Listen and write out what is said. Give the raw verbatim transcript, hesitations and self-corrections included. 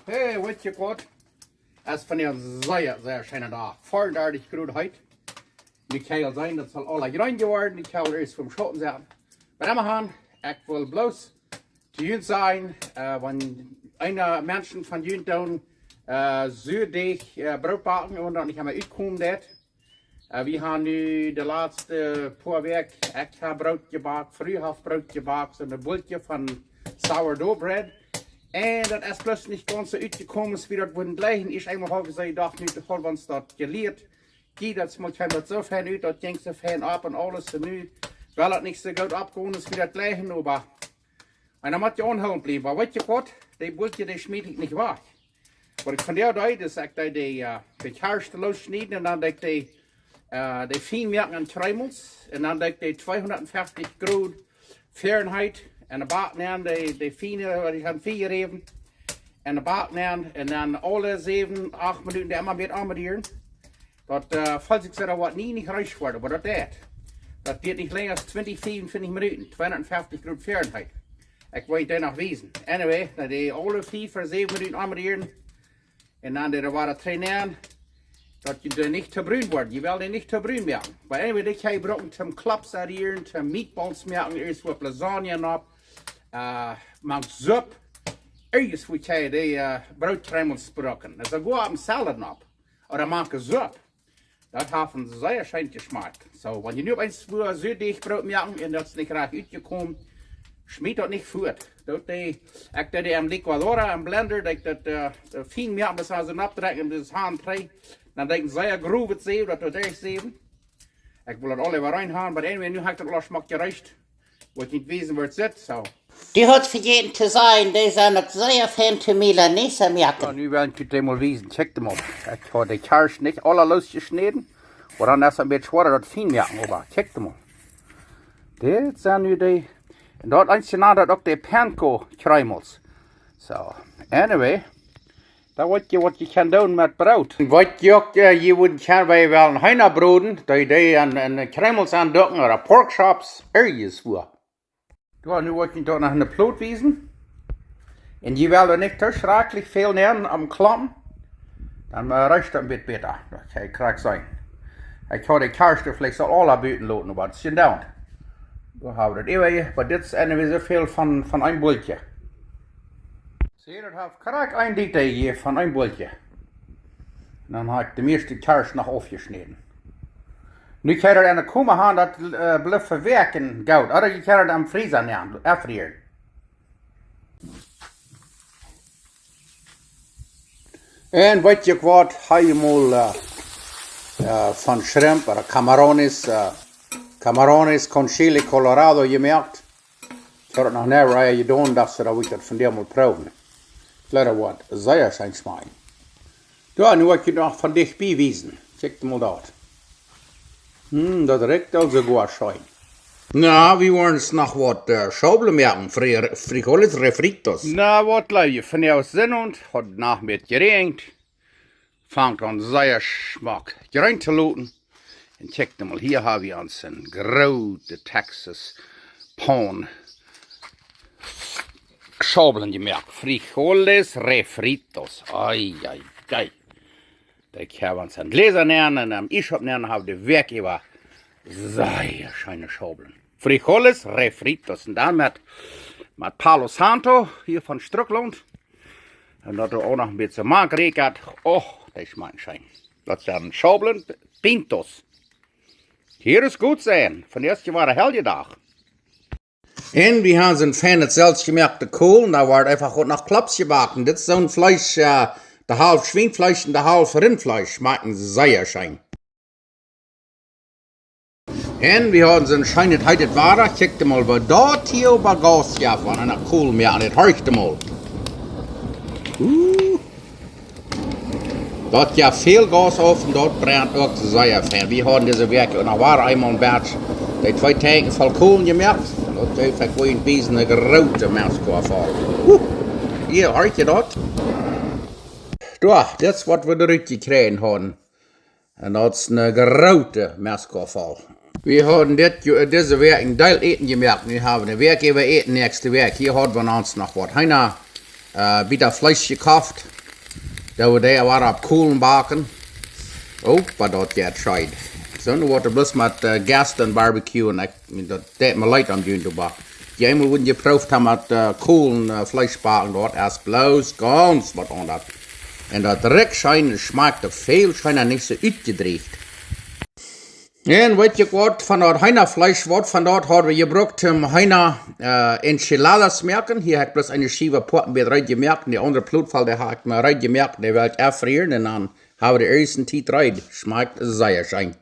Hey, weet jie waut? Es vondoag een sea, sea scheena Dach. Veaundartich Grod heet. Nu kaun jie seenen, daut es aul aula jreen jeworden. Nu kaun jie ieescht vom Schauten setten. Oba emmahan, ekj well bloos to junt sajen, äh, wan eena Menschen von junt doonen, äh, Suadeajch, äh, Broot backen un daut nich emma utkomen deit. Äh, wie haben nu de latste poa Wäakj, ekj hab Broot jebackt, Fru haft Broot jebackt, soon Bulkje von Sourdough Bread. Un daut es bloos nich gaunz soo utjekomen aus wie daut wudden jleichen. Ieescht eemol haud ekj jesajcht, daut nu, daut haud ons daut jelieet. Jie, daut smakjt daut soo fein ut, daut jinkj soo fein opp un aules. Un nu well daut nich soo goot oppkomen aus wie daut jleichen, oba, un dan mott jie aunhoolen bliewen. Oba weet jie waut? Dee Bulkje, dee schmiet ekj nich wajch. Waut ekj vondoag deed, es ekj deed dee, äh, dee Kjarsch loosschnieden un dan deed ekj dee, äh, dee fien moaken en Kjreemels. Un dan deed ekj dee tweehundertfünfzig Grod Fahrenheit en de Bak nämen, dee, dee fiene, waut ekj haud fiejeräwen. En de Bak nämen un dan aule säwen, acht Minuten doa emma met aunrieren. Daut, äh, felt sikj soo, daut woat nie nich reesch woaren, oba daut deit. Daut diat nich lenja aus twintich, fiefuntwintich Minuten, tweehundertfünfzig Grod Fahrenheit. Ekj well junt daut noch wiesen. Anyway, dan dee aule fief ooda säwen Minuten aunrieren. Un dan dee Wota trigj nämen. Daut dee nich too brun woaren. Jie wellen dee nich too brun moaken. But anyway, dee kaun jie brucken toom Klopps rieren, toom Meatballs moaken, ieescht waut Lasagne opp. Äh, mank Supp. Ieescht waut kaun jie dee, äh, Brootkjreemels brucken. Daut es goot opp een Salad opp. Ooda mank Supp. Daut haft een sea scheenet Jeschmak. Soo, wan jie nu opp eemol wua Suadeajch Broot moaken un daut es nich rajcht utjekomen, schmiet daut nich fuat. Daut dee, ekj deed dee em Licuadora, em Blender, daut ekj daut, äh, fien moaken, bat see oppdrekjen, bat see han trigj. Dan deed ekj een sea grovet Säw, daut doa derchsäwen. Ekj well daut aul äwa rein haben, but anyway, nu hab ekj daut aula schmock jereecht. Waut nich wiesen woat, sitt, soo. Dee haud ekj vejäten to sajen, dee sent uk sea fein to Milanesa moaken. Soo, nu well ekj junt dee mol wiesen. Kjikjt mol. Ekj haud dee Kjarsch nich aula loosjeschnäden. Oba dan es daut een bät schwoa, daut fien moaken, oba kjikjt mol. Dit sent nu dee. Un daut eensje nanen daut uk dee Panko Kjreemels. Soo, anyway. Dan weet jie waut jie kjennen doonen met Broot. Weet jie uk, äh, jie wudden kjennen, wan jie wellen Heena broden, dee, dee aun, aun Kjreemels aunducken ooda Pork Chops, irjentwua. Jo, nu well ekj junt noch ne Plot wiesen. Un jie wellen nich too schrakjlich väl nämen aum Klompen. Dan, äh, reecht daut een bät bäta. Daut kaun jie krakjt seenen. Ekj haud dee Kjarsch veleicht aul aula buten loten, oba daut es jedonen. Dan hab wie daut äwa, oba dit es eenjemol soo väl von, von een Bulkje. See, daut haft krakjt een Deel hia von een Bulkje. Dan hab ekj de mieeschte Kjarsch noch aufjeschnäden. Nu kaun jie daut enne Koma han, daut, äh, blift fa Wäakjen goot. Ooda jie kjennen daut em Freezer nämen, aufrieren. Un weet jie waut, hab ekj mol, äh, äh, von Shrimp ooda Camarones, äh, Camarones con chile colorado jemoakt. Ekj haud daut noch nie jedonen, daut see daut, ekj daut vondoag mol proowen. Ekj jleew daut woat sea scheen schmakjen. Jo, nu well ekj junt noch von dicht bie wiesen. Kjikjt mol daut. Hm, daut rikjt aulsoo goot scheen. Na, wie woaren ons noch waut, äh, Schaublen moaken, fri-, frijoles refritos. Na, waut jleew jie, vondoag es Sinnowent, haft Nacht met jeräajent. Fangt aun sea schmock jreen to loten. Un kjikjt mol, hia hab wie ons eene groote Texas Pan Schaublen jemoakt. Frijoles refritos. Ai, ai, ai. Dee kjenn wie ons en Jläsa nämen un em Iesschaup nämen, dan hab wie de Wäakj äwa sea scheene Schaublen. Frijoles refritos. Un dan met, met Palo Santo, hia von Strucklaunt. Un daut doa uk noch een bät mank räakjat. Och, dee schmakjen scheen. Daut sent Schaublen pintos. Hia es goot sennen. Vondoag es je wada Heljedach. Un wie haben soon feinet selfstjemoaktet Kolen. Doa woat eefach goot noch Klopps jebackt. Dit es soon Fleesch, äh, de Halft Schwienfleesch un de Halft Rintfleesch. Schmakjen sea scheen. Un wie haben soon scheenet heetet Wada. Kjikjt mol, waut daut hia opp Gas jeft von eene Kolen moaken. Daut horcht mol. Uh. Daut jeft väl Gas auf un daut brent uk sea fein. Wie haben dise Wäakj uk noch wada eemol een Batch, dee twee Tankjen voll Kolen jemoakt. Daut jeft, ekj well junt wiesen, eene groote Messkoa voll. Uh. Hia, horcht jie daut? Jo, dit es waut wie doa rut jekjräajen haben. Un daut es eene groote Messkoa voll. Wie haben dit Jo-, dise Wäakj een Deel Äten jemoakt. Nu haben wie eene Wäakj äwa Äten, näakjste Wäakj. Hia haben wie ons noch waut Heena Bät Fleesch jekoft. Doo wie dee wada opp Kohlen backen. Oba daut jeit scheen. Soo, nu woat et bloos met Gas un Barbecue un ekj, daut deit mie leet om junt to backen. Dee eemol wudden jeprooft haben met Kohlen Fleesch backen, daut es bloos gaunz waut aundasch. Un daut rikjt scheen un schmakjt uk väl scheena, nich soo utjedrieecht. Un weet jie waut, von daut Heenafleesch, waut von daut haud wie jebrukt toom Heena Enchiladas moaken. Hia hab ekj bloos eene Schiew Poatenbät reed jemoakt, de aundre Plot voll, dee hab ekj mau reed jemoakt, dee well ekj auffrieren un dan hab wie de ieeschte Tiet reed. Schmakjt sea scheen.